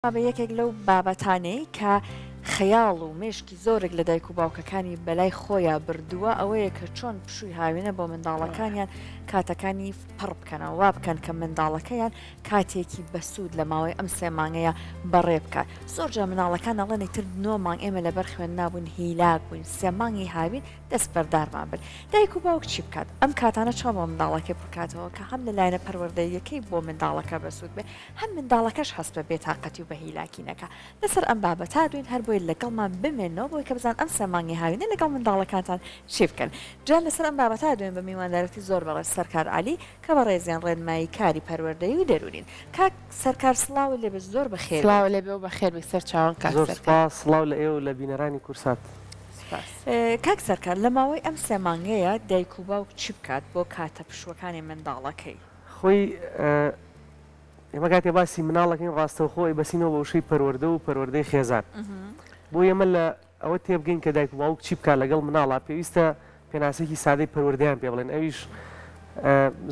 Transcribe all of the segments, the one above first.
بە یەکێک لەو بابەتانەی کە خەیاڵ و مێشکی زۆرێک لە دایک و باوکەکانی بەلای خۆیا بردووە ئەوەیە کە چۆن پشووی هاوینە بۆ منداڵەکانیان کاتەکانی پڕ بکەنەوە وا بکەن کە منداڵەکەیان کاتێکی بەسوود لە ماوەی ئەم سێ مانگەیە بەڕێ بکات زۆر جار منداڵەکان ئەڵێن ئیتر نۆ مانگ ئێمە لەبەر خوێندنا بووین هیلاک بووین سێ مانگی هاوین دەستبەردارمان بن دایک و باوک چی بکات ئەم کاتانە چۆن بۆ منداڵەکەی پڕکاتەوە کە هەم لە لایەنە پەروەردەییەکەی بۆ منداڵەکە بەسوود بێ هەم منداڵەکەش هەست بە بێتاقەتی و بە هیلاکی نەکا. لەسەر ئەم بابەتە دوێن هەر بۆیە لەگەڵمان بمێنەوە بۆی کە بزانن ئەم سێ مانگی هاوینە لەگەڵ منداڵەکانتان چی بکەن. جا لەسەر ئەم بابەتە دوێن بە میواندارەتی زۆر بەڕێز سەرکار عەلی کە بەڕێزیان ڕێنمایی کاری پەروەردەیی و دەروونین. کاک سەرکار سڵاوت لێ بێت زۆر بەخێر سڵاوت بێیت. لێ بێ و بەخێر بێی سەر چاوان کاک زۆر سەرکار. سوپاس، سڵاو لە ئێوە و لە بینەرانی کوردسات. سوپاس. کاک سەرکار لە ماوەی ئەم سێ مانگەیە دایک و باوک چی بکات بۆ کاتە پشووەکانی منداڵەکەی؟ خۆی ئێمە کاتێ باسی مناڵ ئەکەین ڕاستەوخۆ ئەیبەسینەوە بە وشەی پەروەردە و پەروەردەی خێزان. بۆ ئێمە لە ئەوە تێبگەین کە دایک و باوک چی بکات لەگەڵ مناڵا پێویستە پێناسەیەکی سادەی پەروەردەیان پێ بڵێن ئەویش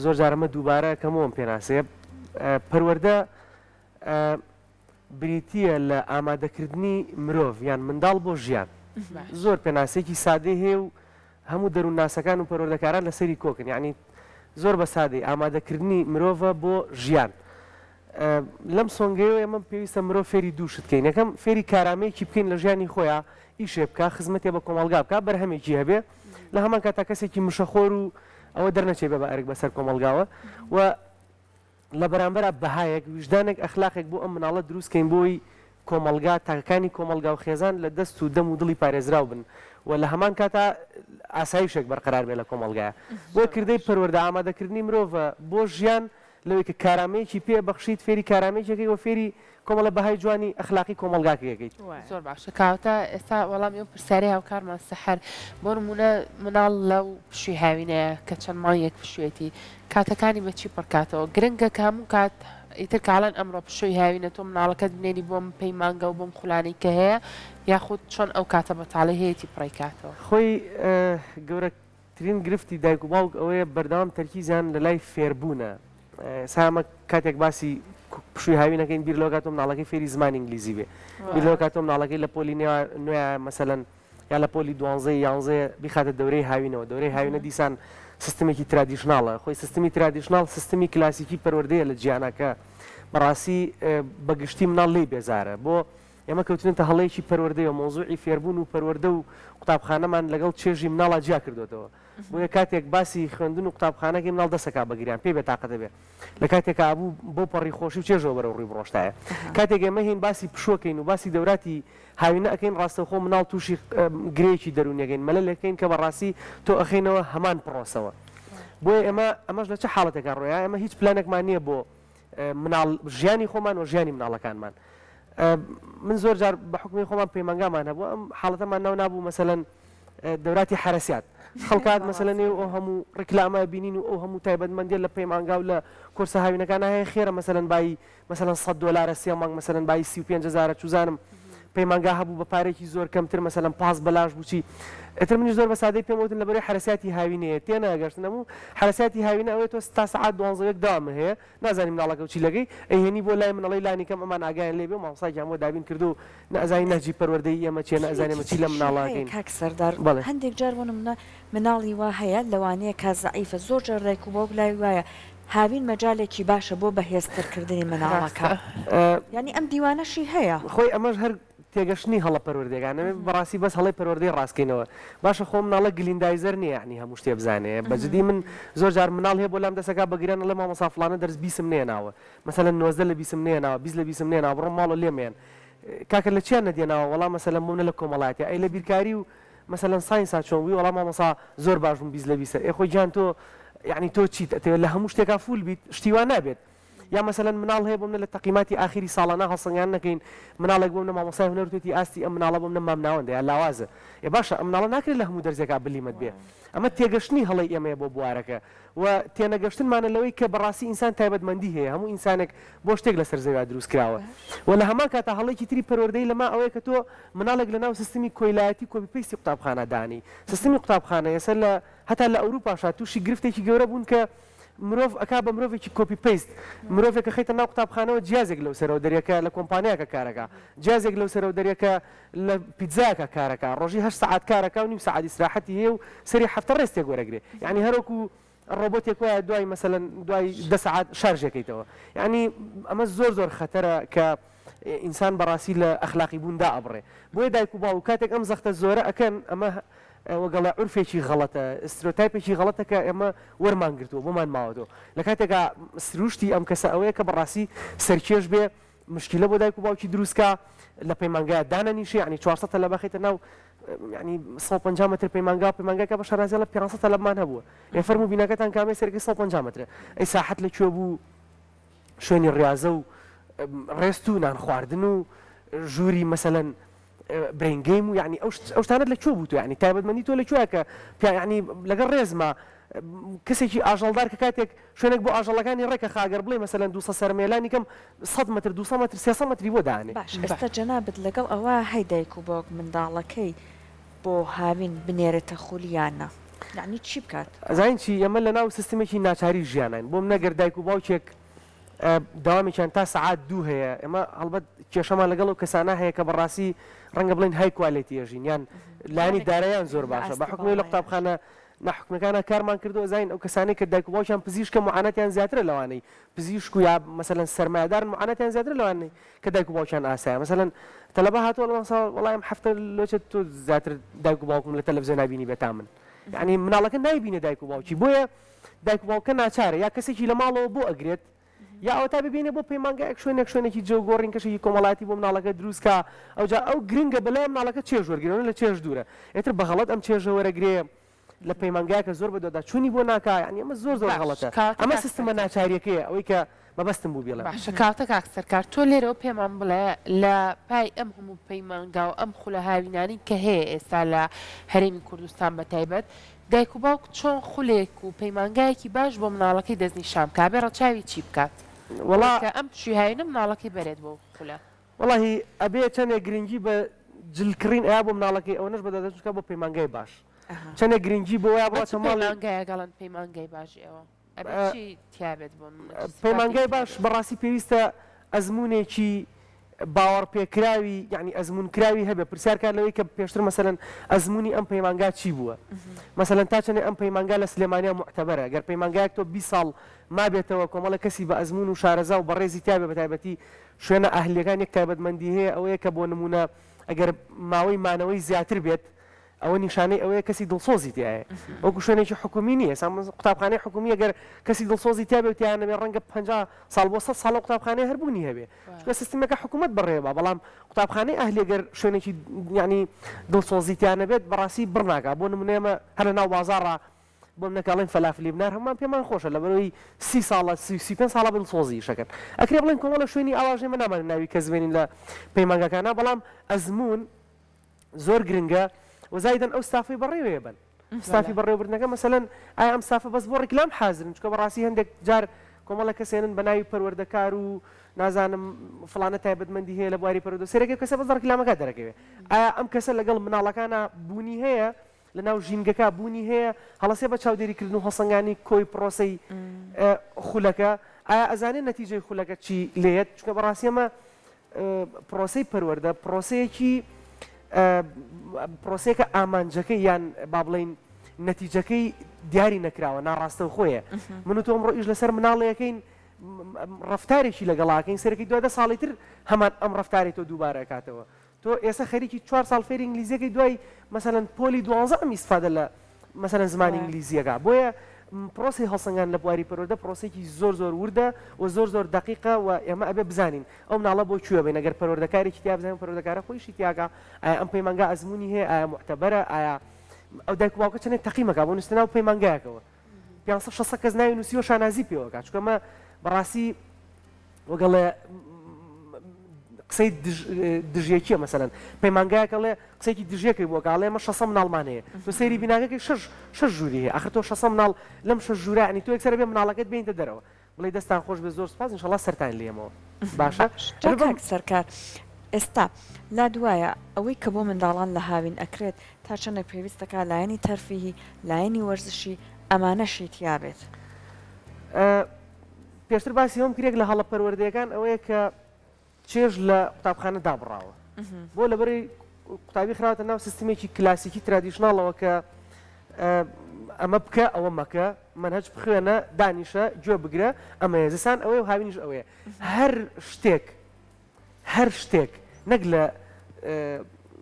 زۆر جار ئەمە دووبارە ئەکەمەوە ئەم پێناسەیە پەروەردە بریتییە لە ئامادەکردنی مرۆڤ یان منداڵ بۆ ژیان زۆر پێناسەیەکی سادەی هەیە و هەموو دەروونناسەکان و پەروەردەکاران لەسەری کۆکن یانی زۆر بە سادەی ئامادەکردنی مرۆڤە بۆ ژیان لەم سۆنگەیەوە ئێمە پێویستە مرۆڤ فێری دوو شت کەین یەکەم فێری کارامەیەکی بکەین لە ژیانی خۆیان ئیشێ بکە خزمەتێ بە کۆمەڵگا بکە بەرهەمێکی هەبێ لە هەمان کاتا کەسێکی مشەخۆر و ئەوە دەرنەچێ بە بە ئەرک بەسەر کۆمەڵگاوە و لە بەرامبەرا بەهایەک، ویژدانێک، ئەخلاقێک بۆ ئەم مناڵە دروست کەین بۆی کۆمەڵگا، تاکەکانی کۆمەڵگا و خێزان لە دەست و دەم و دڵی پارێزراو بن و لە هەمان کاتا ئاسایشێک بەرقەرار بێ لە کۆمەڵگایا. بۆیە زۆر کردەی باش. پەروەردە ئامادەکردنی مرۆڤە بۆ ژیان لەوەی کە کارامەیەکی پێ بەخشیت فێری کارامەیەکی ئەکەی و فێری کۆمەڵە بەهای جوانی ئەخلاقی کۆمەڵگاکەی ئەکەیت. وایە. زۆر باشە کەواتە ئێستا وەڵامی ئەو پرسیارەی هاوکارمان سەحەر بۆ نموونە مناڵ لەو پشووی هاوینەیە کە چەند مانگێک پشوویەتی کاتەکانی بە چی پڕکاتەوە؟ گرنگە کە هەموو کات ئیتر کاڵێن ئەمڕۆ پشووی هاوینە تۆ مناڵەکەت بنێری بۆم پەیمانگە و بۆم خولانەی کە هەیە یاخود چۆن ئەو کاتە بەتاڵەی هەیەتی پڕی کاتەوە؟ خۆی گەورەترین گرفتی دایک و باوک ئەوەیە بەردەوام تەرکیزیان لەلای فێربوونە ئێستا ئەمە کاتێک باسی پشووی هاوین ئەکەین بیر لەوە کاتەوە مناڵەکەی فێری زمانی ئینگلیزی بێ بیر لەوە کاتەوە مناڵەکەی لە پۆلی نوێ مەسەلەن یا لە پۆلی دوانزەی یانزەیە بیخاتە دەورەی هاوینەوە، دەورەی هاوینە دیسان سیستمێکی traditional ە، خۆی سیستمی traditional سیستمی کلاسیکی پەروەردەیە لە جیهانا کە بەڕاستی بە گشتی مناڵ لێی بێزارە، بۆ ئێمە کەوتوینەتە هەڵەیەکی پەروەردەیەوە مەوزوعی فێربوون و پەروەردە و قوتابخانەمان لەگەڵ چێژی مناڵا جیا کردۆتەوە، بۆیە کاتێک باسی خوێندن و قوتابخانەکەی مناڵ دەسەکا بە گریان پێی بێتاقەت ئەبێ. لە کاتێکا ئەبوو بەو پەڕی خۆشی و چێژەوە بەرەو ڕووی بڕۆشتایە. کاتێک ئێمە هێین باسی پشووەکەین و باسی دەوراتی هاوینە ئەکەین ڕاستەوخۆ مناڵ تووشی گرێیەکی دەروونی ئەکەین، مەلەلێک ئەکەین کە بەڕاستی تۆ ئەخەینەوە هەمان پڕۆسەوە. بۆیە ئێمە ئەمەش لە چ حاڵەتێکا ڕوویا ئێمە هیچ پلانێکمان نییە بۆ مناڵ ژیانی خۆمان و ژیانی مناڵەکانمان. من زۆر جار بە حوکمی خۆمان پەیمانگامان هەبوو ئەم حاڵەتەمان ناو نابوو مەسەلەن دەوراتی حەرەسیات خەڵکات مەسەلەن نێو ئەو هەموو ڕیکلامە بینین و ئەو هەموو تایبەتمەندیە لە پەیمانگا و لە کۆرسە هاوینەکانا هەیە خێرە مەسەلەن بایی مەسەلەن سەد دۆلارە سێ مانگ مەسەلەن بایی 35 هەزارە چوزانم پەیمانگا هەبوو بە پارێکی زۆر کەمتر مەسەلەن پاس بەلاش بوو چی ئیتر منیش زۆر بە سادەی پێم وتن لەبەرەی حەرەسیاتی هاوینەیە تێناگەشتن هەموو حەرەسیاتی هاوینە ئەوەیە تۆ تا سەعات دوانزە و یەک دەوامە هەیە نازانی مناڵەکەو چی لەگەی ئەیهێنی بۆ لای من ئەڵێی لانی کەم ئەمان ئاگایان لێ بێ و مامۆستا گیان بۆ دابین کردو و نە ئەزانی نەهجی پەروەردەیی ئێمە چیە نە ئەزانی ئێمە چی لەم شتێکیشی مناڵە هەیە ئەکەین کاک سەردار بەڵێ. هەندێک جار بۆ نمونە مناڵی وا هەیە لەوانەیە کا زەعیفە زۆر جار دایک و باوک لای وایە هاوین مەجالێکی باشە بۆ بەهێزتر کردنی مناڵەکە ڕاستە. یانی ئەم دیوانەشی هەیە. خۆی ئەمەش هەر تێگەشتنی هەڵە پەروەردەکان ئەبێ بەڕاستی بەس هەڵەی پەروەردەی ڕاست کەینەوە باشە خۆ مناڵە گلیندایزەر نیە یەعنی هەموو شتێ بزانێ بە جدی من زۆر جار مناڵ هەیە بۆ لام دەسەکا بە گریان ئەڵێ مامۆستا فڵانە دەرس بیسم نەیەناوە مەسەلەن 19 لە بیسم نەیەناوە 20 لە بیسم نەیەناوە بڕۆم ماڵۆ لێمەیەن کاکە لە چیان نەدیەناوە وەڵا مەسەلەن بۆ منە لە کۆمەڵایەتیا ئەی لە بیرکاری و مەسەلەن ساینسا چۆن بووی وەڵا مامۆستا زۆر باش بووم 20 لە بیسە ئێ خۆ گیان تۆ یەعنی تۆ چیت ئەتەوێت لە هەموو شتێکا full بیت شتی وا نابێت یا مەسەلەن مناڵ هەیە بۆ منە لە تەقیماتی ئاخیری ساڵانە هەڵسەنگاندن نەکەین مناڵێک بۆ منە مامۆستای هونەر وتوێتی ئاستی ئەم مناڵە بۆ منە مامناوەندە یا لاوازە ئێ باشە ئەم مناڵە ناکرێت لە هەموو دەرزێکا بلیمەت بێ ئەمە تێگەشتنی هەڵەی ئێمەیە بۆ بوارەکە و تێنەگەشتنمانە لەوەی کە بەڕاستی ئینسان تایبەتمەندی هەیە هەموو ئینسانێک بۆ شتێک لەسەر زەویا دروست کراوە و لە هەمان کاتا هەڵەیەکی تری پەروەردەیی لەما ئەوەیە کە تۆ مناڵێک لەناو سیستمی کۆیلایەتی copy paste ی قوتابخانە دانی سیستمی قوتابخانە ئێستا لە هەتا لە ئەوروپاشا تووشی گرفتێکی گەورە بوون کە. مرۆڤ ئەکا بە مرۆڤێکی copy paste مرۆڤێک ئەخەیتە ناو قوتابخانەوە جیازێک لەو سەرەوە دەرێکە لە کۆمپانیاکە کارەکا جیازێک لەو سەرەوە دەرێکە لە پیتزاکە کارەکا ڕۆژی هەشت سەعات کارەکا و نیو سەعات ئیسراحەتی هەیە و سەری هەفتە rest ێک وەرەگرێ یانی هەروەکو ڕۆبۆتێک وایە دوای مەسەلەن دوای دە سەعات شارژەکەیتەوە یانی ئەمە زۆر زۆر خەتەرە کە ئینسان بەڕاستی لە ئەخلاقی بوون دائەبڕێ بۆیە دایک و باوک کاتێک ئەم زەختە زۆرە ئەکەن ئەمە وەگەڵە عورفێکی غەڵەتە stereotype ێکی غەڵەتە کە ئێمە وەرمان گرتووە بۆمان ماوەتەوە لە کاتێکا سروشتی ئەم کەسە ئەوەیە کە بەڕاستی سەرکێش بێ مشکیلە بۆ دایک و باوکی دروست کا لە پەیمانگا دانەنیشێ یعنی 400 تەلەبە خەیتە ناو یعنی 150 متر پەیمانگا پەیمانگاکە بە شانازیڵە 500 تەلەبمان هەبووە ئێ فەرموو بیناکەتان کامەی سەرەکی 150 مترە ئەی ساحەت لە کوێ بوو شوێنی ڕیازە و rest و نان خواردن و ژووری مەسەلەن brain game و یعنی ئەو ئەو شتانەت لە کوێ بوو تۆ یعنی تایبەتمەندی تۆ لە کوێ کە پیا یعنی لەگەڵ ڕێزما کەسێکی ئاژەڵدار کە کاتێک شوێنێک بۆ ئاژەڵەکانی ڕێکە خاگەر بڵێ مەسەلەن 200 سەرمێلانی کەم 100 متر 200 متر 300 متری بۆ دانێ. باش ئێستا جەنابت لەگەڵ ئەوە هەی دایک و باوک منداڵەکەی بۆ هاوین بنێرێتە خولی یان نا؟ یەعنی چی بکات؟ ئەزانین چی ئێمە لەناو سیستمێکی ناچاری ژیاناین بۆ منە گەر دایک و باوکێک دەوامێکیان تا سەعات دوو هەیە ئێمە هەڵبەت کێشەمان لەگەڵ ئەو کەسانە هەیە کە بەڕاستی ڕەنگە بڵێن high quality ئەژین یان لایەنی دارایان زۆر باشە بە حوکمی لە قوتابخانە ناحکومیەکانە کارمان کردووە زانین ئەو کەسانەی کە دایک و باوکیان پزیشکە معاناتیان زیاترە لەوانەی پزیشک و یا مەسەلەن سەرمایەدارن معاناتیان زیاترە لەوانەی کە دایک و باوکیان ئاسایە مەسەلەن تەلەبە هاتووە لە مامۆستا وەڵای ئەم هەفتە لۆچێت تۆ زیاتر دایک و باوکم لە تەلەفزیۆنا بینی بێ تا من یعنی مناڵەکە نایبینێ دایک و باوکی بۆیە دایک و باوکە ناچارە یا کەسێکی لە ماڵەوە بۆ ئەگرێت یا ئەوەتا ببینێ بۆ پەیمانگایەک شوێنێک شوێنێکی جەو گۆڕین کەشێکی کۆمەڵایەتی بۆ مناڵەکە دروست کا ئەوجا ئەو گرنگە بەلای مناڵەکە چێژ وەرگرێ لە چێژ دوورە ئێتر بە غەڵەت ئەم چێژە وەرەگرێ لە پەیمانگایەکە زۆر بەدواداچوونی بۆ ناکا یانی ئەمە زۆر زۆر باش غەڵەتە کاکە ئەمە کاک سیستمە سەرکار. ناچاریەکەیە ئەوەی کە مەبەستم بوو بیڵێم. باشە کاکە کاک سەرکار تۆ لێرەوە پێمان بڵێ لە پای ئەم هەموو پەیمانگا و ئەم خولە هاوینانەی کە هەیە ئێستا لە هەرێمی کوردستان بە تایبەت دایک و باوک چۆن خولێک و پەیمانگایەکی باش بۆ مناڵەکەی دەستنیشان بکا بێ ڕەچاوی چی بکات وەڵا. کە ئەم پشووی هاوینە مناڵەکەی بەرێت بۆ خولە. وەڵاهی ئەبێ چەنێ گرنگی بە جل کڕین ئەیا بۆ مناڵەکەی ئەوەنەش بەدواداچوون بکا بۆ پەیمانگای باش چەنێ گرنگی بۆ وایە بە چ بڕواتە ماڵی پەیمانگایەک ئەڵێن پەیمانگای باش ئێوە ئەبێ چی تیابێت بۆ نمونە چ سیفاتێکی پەیمانگای باش تیابێت؟ بەڕاستی پێویستە ئەزموونێکی باوەڕپێکراوی یعنی ئەزموون کراوی هەبێ پرسیار کار لەوەی کە پێشتر مەسەلەن ئەزموونی ئەم پەیمانگا چی بووە مەسەلەن تا چەنێ ئەم پەیمانگا لە سلێمانیا موعتەبەرە گەر پەیمانگایەک تۆ 20 ساڵ مابێتەوە کۆمەڵە کەسی بە ئەزموون و شارەزا و بەڕێزی تیابێ بەتایبەتی شوێنە ئەهلییەکان یەک تایبەتمەندی هەیە ئەوەیە کە بۆ نموونە ئەگەر ماوەی مانەوەی زیاتر بێت ئەوە نیشانەی ئەوەیە کەسی دڵسۆزی تیایە وەکو شوێنێکی حکومی نییە ئێستا قوتابخانەی حکومی ئەگەر کەسی دڵسۆزی تیابێ و تیا نەبێ ڕەنگە 50 ساڵ بۆ 100 ساڵ قوتابخانەی هەر بوونی هەبێ چونکە سیستمەکە حکوومەت بەڕێوە بەڵام قوتابخانەی ئەهلی ئەگەر شوێنێکی یعنی دڵسۆزی تیا نەبێت بەڕاستی بڕ ناکا بۆ نموونە ئێمە هەر لە ناو بازاڕا بۆم نەکا ئەڵێن فەلافلی بنار هەموومان پێمان خۆشە لەبەرئەوەی سی ساڵە 35 ساڵە بە دڵسۆزی ئیشەکەن ئەکرێ بڵێن کۆمەڵە شوێنی ئاواش ئێمە نامانێ ناوی کەس بێنین لە پەیمانگاکانا بەڵام ئەزموون زۆر گرنگە و زایدەن ئەو ستافەی بەڕێوەیە بن ستافی بەڕێوەبردنەکە مەسەلەن ئایا ئەم ستافە بەس بۆ ڕیکلام حازرن چونکە بەڕاستی هەندێک جار کۆمەڵە کەسێنن بە ناوی پەروەردەکار و نازانم فڵانە تایبەتمەندی هەیە لە بواری پەروەردە سەیرەکەی کەسە بەس لە ڕیکلامەکە دەرەکەوێ ئایا ئەم کەسە لەگەڵ مناڵەکانا بوونی هەیە لەناو ژینگەکە بوونی هەیە، هەڵەسێ بە چاودێریکردن و هەڵسەنگانی کۆی پڕۆسەی خولەکە، ئایا ئەزانێ نەتیجەی خولەکە چی لێیەت، چونکە بەڕاستی ئەمە پڕۆسەی پەروەردە پڕۆسەیەکی پڕۆسەیەکە ئامانجەکەی یان با بڵێین نەتیجەکەی دیاری نەکراوە، ناڕاستەوخۆیە. من و تۆ ئەمڕۆ ئیش لەسەر مناڵێکەین ڕەفتارێکی لەگەڵاکەین سەرەکەی دوای دە ساڵی تر هەمان ئەم ڕەفتارەی تۆ دووبارە ئەکاتەوە. تۆ ئێسە خەریکی چوار ساڵ فێری ئینگلیزیەکەی دوای مەسەلەن پۆلی دوانزە ئەم ئیسفادە لە مەسەلەن زمانی ئینگلیزیەکە بۆیە پرۆسەی هەڵسەنگان لە بواری پەروەردە پرۆسەیەکی زۆر زۆر وردە و زۆر زۆر دەقیقە و ئێمە ئەبێ بزانین ئەو مناڵە بۆ کوێ بین ئەگەر پەروەردەکارێکی تیا بزانین پەروەردەکارە خۆیشی تیاکا ئایا ئەم پەیمانگا ئەزموونی هەیە ئایا موعتەبەرە ئایا ئەو دایک و باوکە چەندێک تەقیمەکە بۆ نووسنە ناو پەیمانگایەکەوە 500 600 کەس ناوی نووسیوە شانازی پێوەکە چونکە ئەمە بەڕاستی وەگەڵێ قسەی دژیەکیە مەسەلەن پەیمانگایەک ئەڵێ قسەیەکی دژیەکەی بۆ کە ئەڵێ ئێمە 600 مناڵمان هەیە تۆ سەیری بیناکەکەی شەش شەش ژووری هەیە ئاخر تۆ 600 مناڵ لەم شەش ژوورە یعنی تۆ یەکسەر بێ مناڵەکەت بێنیتە دەرەوە بڵێ دەستان خۆش بێ زۆر سوپاس ئینشەڵا سەرتان لێمەوە باشە جا کاک سەرکار ئێستا لات وایە ئەوەی کە بۆ منداڵان لە هاوین ئەکرێت تا چەندێک پێویست دەکات لایەنی تەرفیهی لایەنی وەرزشی ئەمانەشی تیابێت؟ پێشتر باسی هەم کرێک لە هەڵە پەروەردەیەکان ئەوەیە کە چێژ لە قوتابخانە دابڕاوە بۆ لەبەری قوتابی خراوەتە ناو سیستمێکی کلاسیکی traditional ەوە کە ئەمە بکە ئەوە مەکە مەنهەج بخوێنە دانیشە گوێ بگرە ئەمەیە زستان ئەوەیە و هاوینیش ئەوەیە هەر شتێک هەر شتێک نەک لە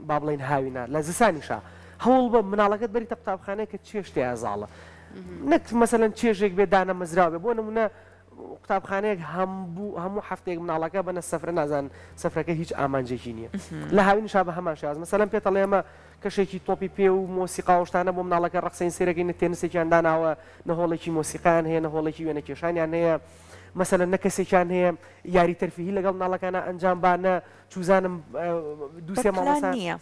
با بڵین هاوینە لە زستانیشا هەوڵ بە مناڵەکەت بەریتە قوتابخانەیە کە چێژ تێیا زاڵە نەک مەسەلەن چێژێک بێ دانەمەزراو بێ بۆ نمونە قوتابخانەیەک هەمبوو هەموو هەفتەیەک مناڵەکە بەنە سەفرە نازان سەفرەکە هیچ ئامانجێکی نییە لە هاوینیشا بە هەمان شێواز مەسەلەن پێت ئەڵێ ئێمە کەشێکی تۆپی پێ و مۆسیقا و شتانە بۆ مناڵەکە ڕەقسەین سەیرەکەی نە تێنسێکیان داناوە نە هۆڵێکی مۆسیقایان هەیە نە هۆڵێکی وێنەکێشانیان هەیە مەسەلەن نە کەسێکیان هەیە یاری تەرفیهی لەگەڵ مناڵەکانا ئەنجام با نە چوزانم دوو بە سێ پلان مامۆستا نییە.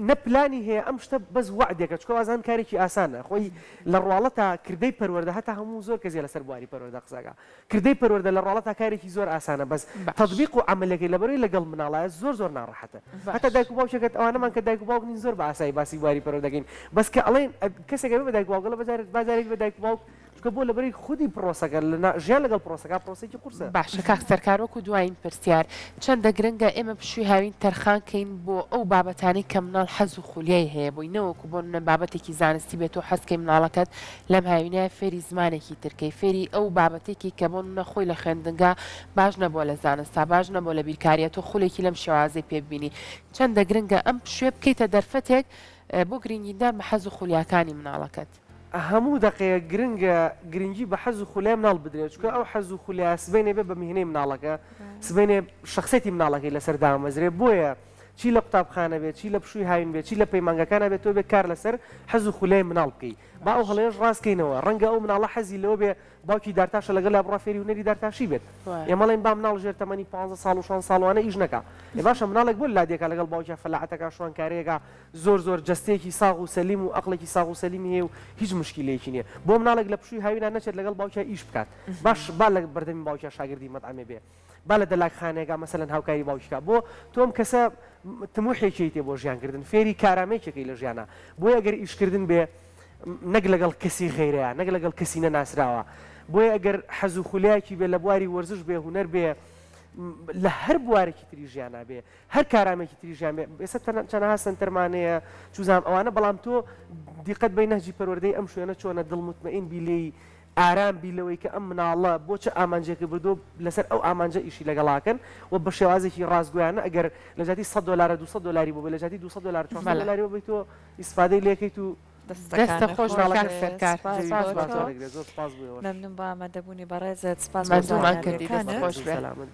نە پلانی هەیە ئەم شتە بەس وەعدێکە چونکە وازان کارێکی ئاسانە خۆی لە ڕواڵەتا کردەی پەروەردە هەتا هەموو زۆر کەس لەسەر بواری پەروەردە قسەکا کردەی پەروەردە لە ڕواڵەتا کارێکی زۆر ئاسانە بەس باش. تەتبیق و عەمەلەکەی لەبەرەوەی لەگەڵ مناڵایە زۆر زۆر ناڕەحەتە هەتا باش. دایک و باوکێکت ئەوانەمان کە دایک و باوک نین زۆر بە ئاسایی باسی بواری پەروەردە دەکەین بەس کە ئەڵێن کەسێک ئەبێ بە دایک و باوک ئەڵێ بەجارێ با جارێک بە دایک و باوک چونکە بۆ لەبەرەی خودی پرۆسەکە لە ژیان لەگەڵ پرۆسەکە پرۆسەیەکی قورسە. باشە کاک سەرکار وەکو دوایین پرسیار چەندە گرنگە ئێمە پشووی هاوین تەرخان کەین بۆ ئەو بابەتانەی کە مناڵ حەز و خولیای هەیە بۆی نەوەکو بۆ نمونە بابەتێکی زانستی بێت تۆ حەز کەی مناڵەکەت لەم هاوینە فێری زمانێکی تر کەی فێری ئەو بابەتێکی کە بۆ نمونە خۆی لە خوێندنگا باش نەبووە لە زانستا باش نەبووە لە بیرکاریە تۆ خولێکی لەم شێوازەی پێ ببینی چەندە گرنگە ئەم پشوویە بکەیتە دەرفەتێک بۆ گرنگیدان بە حەز و خولیاکانی مناڵەکەت. هەموو دەقەیەک گرنگە گرنگی بە حەز و خولیای مناڵ بدرێت چونکە ئەو حەز و خولیایە سبەینێ بێ بە میهنەی مناڵەکە سبەینێ شەخسیەتی مناڵەکەی لەسەر دامەزرێ بۆیە چی لە قوتابخانە بێت چی لە پشووی هاوین بێت چی لە پەیمانگەکانا بێت تۆ بێ کار لەسەر حەز و خولیای مناڵ بکەی با ئەو باش. هەڵەیەش ڕاست کەینەوە ڕەنگە ئەو مناڵە حەزی لەوە بێ باوکی دارتاشە لەگەڵیا بڕوا فێری هونەری دارتاشی بێت وایە. ئێمە ئەڵێین با مناڵ ژێر تەمەنی پانزە ساڵ و شانزە ساڵ وانە ئیش نەکا ئێ باشە مناڵێک بۆ لادێکا لەگەڵ باوکیا فەلاعەتەکا شوانکارەیەکا زۆر زۆر جەستەیەکی ساغ و سەلیم و ئەقڵێکی ساغ و سەلیمی هەیە و هیچ موشکیلەیەکی نیە بۆ مناڵێک لە پشووی هاوینا نەچێت لەگەڵ باوکیا ئیش بکات باش با لە بەردەمی باوکیا شاگردی مەتعەمێ بێ با لە دەلاکخانەیەکا مەسەلەن هاوکاری باوکی کا بۆ تۆ ئەم کەسە تموحێکیی تێ بۆ ژیان کردن فێری کارامەیەکەکەی لە ژیانا بۆیە ئەگەر ئیش کردن بێ نەک لەگەڵ کەسی غەیرەیا نەک لەگەڵ کەسی نەناسراوە بۆیە ئەگەر حەز و خولیایەکی بێ لە بواری وەرزش بێ هونەر بێ لە هەر بوارێکی تری ژیانا بێ هەر کارامێکی تری ژیان بێ ئێستا چەنەها سەنتەرمان هەیە چوزانم ئەوانە بەڵام تۆ دیقەت بەی نەهجی پەروەردەی ئەم شوێنە چۆنە دڵ موتمەئین بی لێی ئارام بی لەوەی کە ئەم مناڵە بۆ چ ئامانجێکی بردووە لەسەر ئەو ئامانجە ئیشی لەگەڵاکەن و بە شێوازێکی ڕاستگۆیانە ئەگەر لە جیاتی 100 دۆلارە 200 دۆلاری بۆ بێ لە جیاتی 200 دۆلار 400 بەڵێ. دۆلاری بۆ بێ تۆ ئیسفادەی لێکەیت و دەستە دەستەکانت خۆش خۆش بێ کاک بێ سەرکار سپاس سپاس بۆ بۆ تۆ تۆ زۆر سپاس بۆ ئێوەش مەمنون بۆ ئامادەبوونی بەڕێزت سپاس بۆ ماندوومان کردی دەست زانیاریەکانت خۆش بێ. سەلامەت.